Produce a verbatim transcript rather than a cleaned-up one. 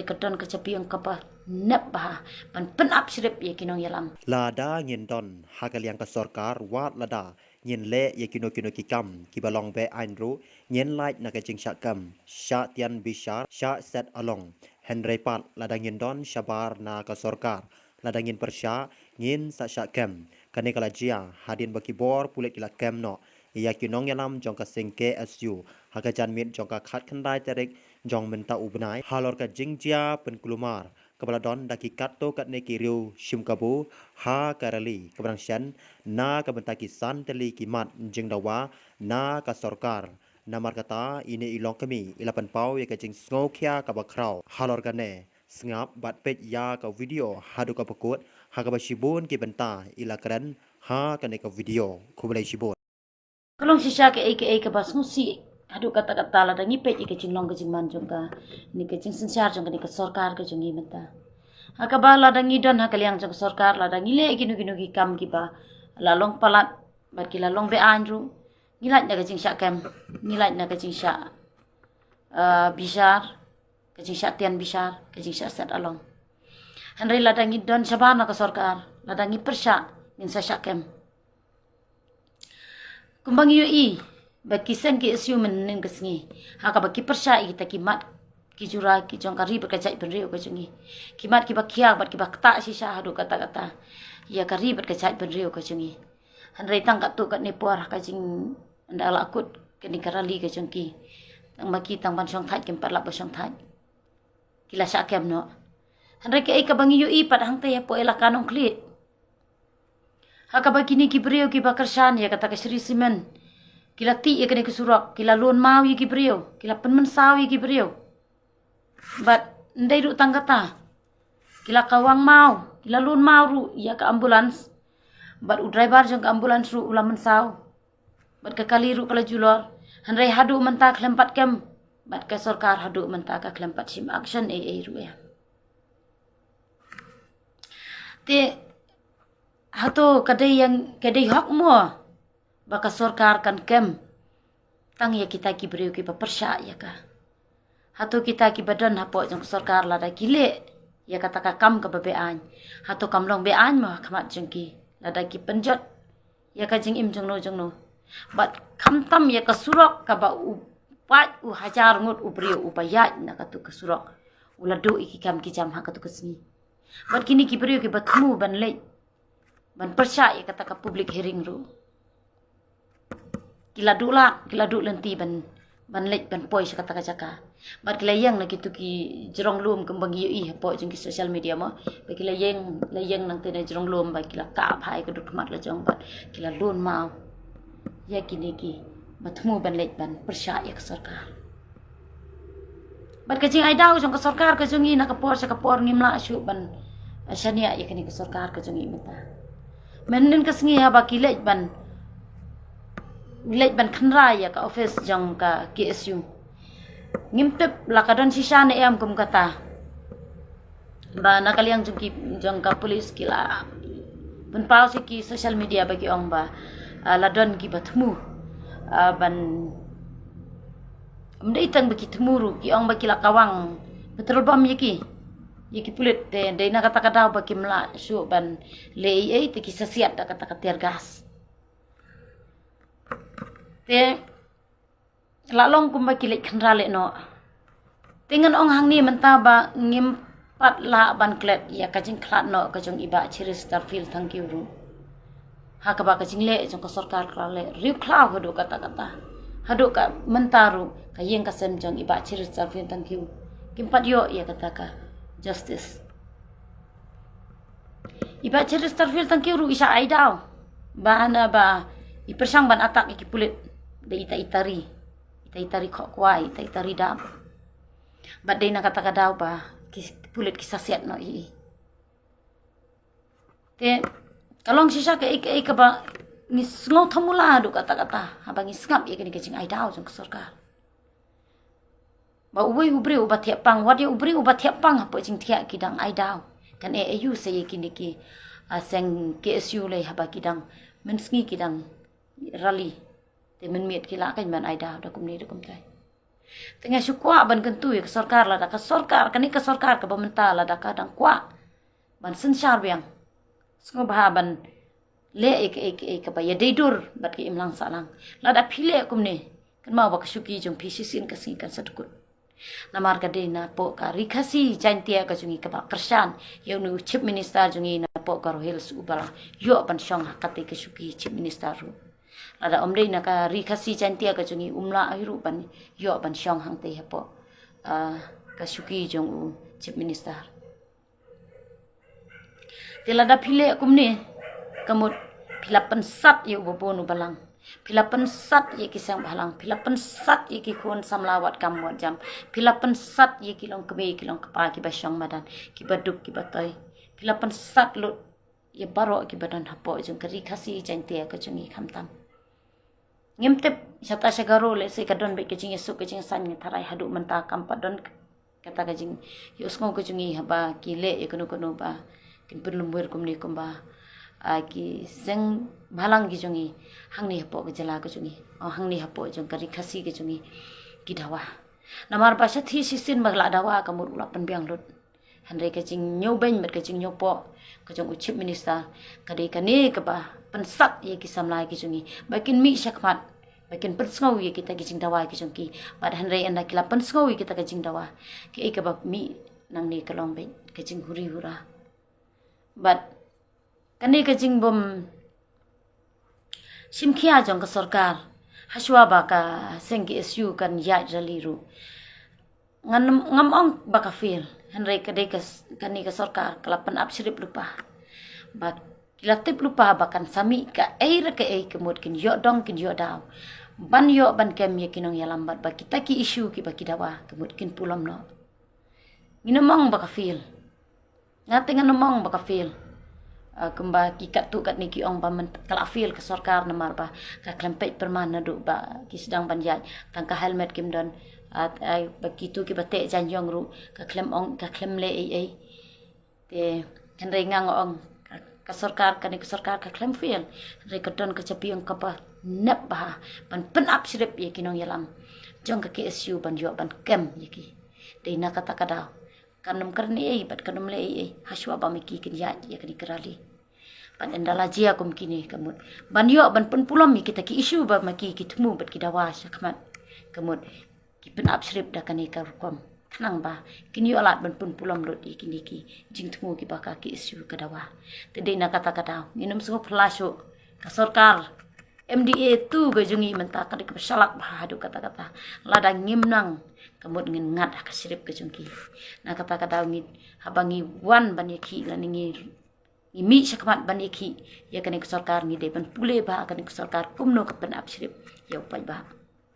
ka don ka jabieng kaba nep bha ban pynap shrip ïa ki nongïalam. Lada ngin don ha ka liang ka sorkar, wat lada ngin leh ïa kino kino ki kam kiba long be-aiñ ruh, ngin lait na ka jingshah kem, shah tian bishar, shah set along. Hynrei pat lada ngin don shabar na ka sorkar, lada ngin pyrshah, ngin sa shah kem. Kane ka la jia hadien ba ki bor pulit ki la kem noh ïa ki nongïalam jong ka seng K S U ha ka janmiet jong ka khatkhyndai tarik jong mynta u bnai, halor ka jingjia pynkulmar kaba la don da ki katto katne ki riew shim kabu ha ka rally kaba dang shen na ka bynta ki san tylli ki mat jingdawa na ka sorkar. Namar kata, ine i longkmie i la pynpaw ïa ka jingsngewkhia kaba khraw. Halor kane, sngap bad peit ïa ka video haduh kaba kut, ha kaba shibun ki bynta i la kren ha kane ka video. Khublei shibun. Ka long shisha kaei kaei kaba sngewsih haduh katta katta lada ngi peit ïa ka jinglong ka jingman jong kane ka jingsynshar jong kane ka sorkar ka jong ngi mynta. Ha kaba lada ngi don ha ka liang jong ka sorkar, lada ngi leh kino kino ki kam kiba la long palat bad ki la long be-aiñ ruh, ngi lait na ka jingshah kem, ngi lait na ka jingshah, ah, bishar, ka jingshah tian bishar, ka jingshah set along. Hynrei lada ngi don shabar na ka sorkar, lada ngi pyrshah, ngin sa shah kem. Kumba ngi ïohi ba ki seng K S U mynhynnin ka sngi, ha kaba ki pyrshah ïa kita ki mat ki jura ki jong ka ri bad ka jaitbynriew ka jong ngi. Ki mat kiba khiah bad kiba ktah shisha haduh katta katta ïa ka ri bad ka jaitbynriew ka jong ngi. Hynrei tang katto katne por ha ka jingdalak kut kane ka rally ka jong ki, tang ma ki tang ban shongthait kim pat lah ba shongthait, ki la shah kem noh. Hynrei kaei kaba ngi ïohi pat hangta hapoh Elaka Nongkhlieh, ha kaba kine ki briew kiba kyrshan ïa kata ka Shree Cement ki la tih ïa kane ka surok, ki la lun maw ïa ki briew, ki la pynmynsaw ïa ki briew. Bad ym dei ruh tang kata, ki la kawang maw, ki la lun maw ruh ïa ka ambulance. Bad u driver jong ka ambulance ruh u la mynsaw. Bad ka kali ruh ka la julor. Hynrei haduh mynta khlem pat kem, bad ka sorkar haduh mynta ka khlem pat shim action ei ei ruh ïa. Te hato ka dei ïa, ka dei hok mo ba ka sorkar kan kem tang ïa kita ki briew kiba pyrshah ïa ka? Hato kita kiba don hapoh jong ka sorkar lada ki leh ïa kata ka kam kaba be-aiñ, hato kam long be-aiñ mo ha khmat jong ki lada ki pynjot ïa ka jingim jongno jongno? Bad khamtam ïa ka surok kaba u pait u hajar ngut u briew uba ïaid na katu ka surok, u la duh ïa ki kam ki jam ha katu ka sngi. Bad kine ki briew kiba thmu ban leit ban pyrshah ïa kata ka public hearing ruh, ki la duh lah, ki la duh lynti ban, ban leit ban poi sha kata ka jaka. Bad ki la ïeng na kitu ki jrong lum kumba ngi ïohi hapoh jong ki social media mo. Bad ki la ïeng, la ïeng nangta na jrong lum bad ki la kap ha ka dur khmat la jong bad ki la lun maw ïa kine kiba thmu ban leit ban pyrshah ïa ka sorkar. Bad ka jingai daw jong ka sorkar ka jong ngi na ka por sha ka por ngim lah shuh ban, eh, shaniah ïa kane ka sorkar ka jong ngi mynta. Mynhynnin ka sngi haba ki leit ban, leit ban kynra ïa ka office jong ka K S U, ngim tip la ka don shisha ne em kum kata. Ba na ka liang jong ki, jong ka police ki la pynpaw sha ki social media ba ki ong ba, ah, la don kiba thmu, ah, ban, ym dei tang ba ki thmu ruh, ki ong ba ki la kawang petrol bomb ïa ki, ïa ki pulit. Te dei na kata ka daw ba kim lah shuh ban leh ei ei te ki sa siat da kata ka tear gas. Te la long kumba ki leit kynra leh noh. Te ngan ong hangne mynta ba ngim pat lah ban klet ïa ka jingkhlad noh ka jong i Bah Cheristerfield Thangkhiew ruh, ha kaba ka jingleh jong ka sorkar ka la leh riewkhlaw haduh katta katta. Haduh ka mynta ruh ka ïing ka sem jong i Bah Cheristerfield Thangkhiew kim pat ïoh ïa kata ka justice. I Bah Cheristerfield Thangkhiew ruh i shah ai daw ba hana ba i pyrshang ban attack ïa ki pulit da ita ita ri, ita ita ri khohkwai, ita ita ri dap. Bad dei na kata ka daw ba ki pulit ki sa siat noh ïa i. Te ka long shisha kaei kaei kaba ngi sngew thmu la haduh katta katta haba ngi sngap ïa kane ka jingai daw jong ka sorkar. Ba uwei u briew uba thiah pang, wat ïa u briew uba thiah pang hapoh jingthiah ki dang ai daw. Kan eh aïu sa ïa kine ki, ah, seng K S U lei haba ki dang, mynsngi ki dang rally. Te mynmiet ki lah kan ban ai daw da kumne da kumtai. Te nga shu kwah ban kyntu ïa ka sorkar, lada ka sorkar, kane ka sorkar kaba mynta lada ka dang kwah ban synshar biang, sngewbha ban leh ïa ka, ïa ka, ïa kaba ïadei dur bad ka imlang sahlang. Lada phi leh kumne, kynmaw ba ka shuki jong phi shisien ka sngi kan sa dkut. Namar ka dei na poh ka Ri Khasi Jaintia ka jong ngi kaba kyrshan ïa une u Chief Minister jong ngi na poh Garo Hills uba la ïoh ban shong ha kata ka shuki Chief Minister ruh. Lada ym dei na ka Ri Khasi Jaintia ka jong ngi, um lah hi ruh ban ïoh ban shong hangtei hapoh, ah, ka shuki jong u Chief Minister. Te lada phi leh kumne, ka mut phi la pynsat ïa uba bun u balang, phi la pynsat ïa ki seng bhalang, phi la pynsat ïa ki khun samla wat kam wat jam, phi la pynsat ïa ki long kmie ki long kpa kiba shong madan, kiba duk kiba toi, phi la pynsat lut ïa baroh kiba don hapoh jong ka Ri Khasi Jaintia ka jong ngi khamtam. Ngim tip, shata sha Garo lehse ka don beit ka jingïasuk ka jingïasain, nga tharai haduh mynta kam pat don kata ka jingïohsngew ka jong ngi haba ki leh ïa kano kano ba kin pynlumwir kumne kumba, ah, ki seng bhalang ki jong ngi hangne hapoh ka jylla ka jong ngi, oh, hangne hapoh jong ka Ri Khasi ka jong ngi ki dawa. Namar ba shathie shisien ba la dawa ka mut u la pynbiang lut. Hynrei ka jingñiewbeiñ bad ka jingñiewpoh ka jong u Chief Minister ka dei kane kaba pynsat ïa ki samla ki jong ngi ba kin mih shakhmat, ba kin pynsngew ïa kita ki jingdawa ki jong ki. Bad hynrei ynda ki la pynsngew ïa kita ki jingdawa, kaei kaba mih nangne ka long beit ka jinghuri hura. Bad kane ka jingbym shim khia jong ka sorkar, hashwa ba ka seng K S U kan ïaid rally ruh, ngam, ngam ong ba ka fail, hynrei ka dei ka s-, kane ka sorkar ka la pynap shrip lypa. Ba ki la tip lypa ba kan sa mih kaei re kaei ka mut kin ïoh dong kin ïoh daw ban ïoh ban kem ïa ki nongïalam bad ba kita ki issue kiba ki dawa ka mut kin pulom noh. Ngin ym ong ba ka fail. Nga te ngan ym ong ba ka fail. Ah, kumba ki katto katne ki ong ba mynta ka la fail ka sorkar namar ba ka khlem peit pyrman naduh ba ki sdang ban ïaid, tang ka helmet kim don. Ah, ah, ba kito kiba teh jaiñïong ruh ka khlem ong, ka khlem leh ei ei. Te hynrei nga nga ong ka, ka sorkar, kane ka sorkar ka khlem fail, hynrei ka don ka jabieng kaba nep bha ban pynap shrip ïa ki nongïalam jong ka K S U ban ïoh ban kem ïa ki. Dei na kata ka daw kan ym kren ei ei bad kan ym leh ei ei hashwa ba ma ki kin ïaid ïa kane ka rally. Bad ynda la jia kum kine ka mut ban ïoh ban pynpulom ïa kita ki issue ba ma ki ki thmu bad ki dawa shakhmat, ka mut ki pynap shrip da kane ka rukom khnang ba kin ïoh lad ban pynpulom lut ïa kine ki jingthmu kiba ka K S U ka dawa. Te dei na kata ka daw ngin ym sngewphylla shuh. Ka sorkar M D A two ka jong ngi mynta ka dei kaba shalak bha haduh katta katta. Lada ngim nang ka mut ngin ngat ha ka shrip ka jong ki. Na kata ka daw ngi, haba ngi wan ban ïakhih lane ngi, ngi mih shakhmat ban ïakhih ïa kane ka sorkar, ngi dei ban pule bha kane ka sorkar kumno ka pynap shrip ïa u paidbah.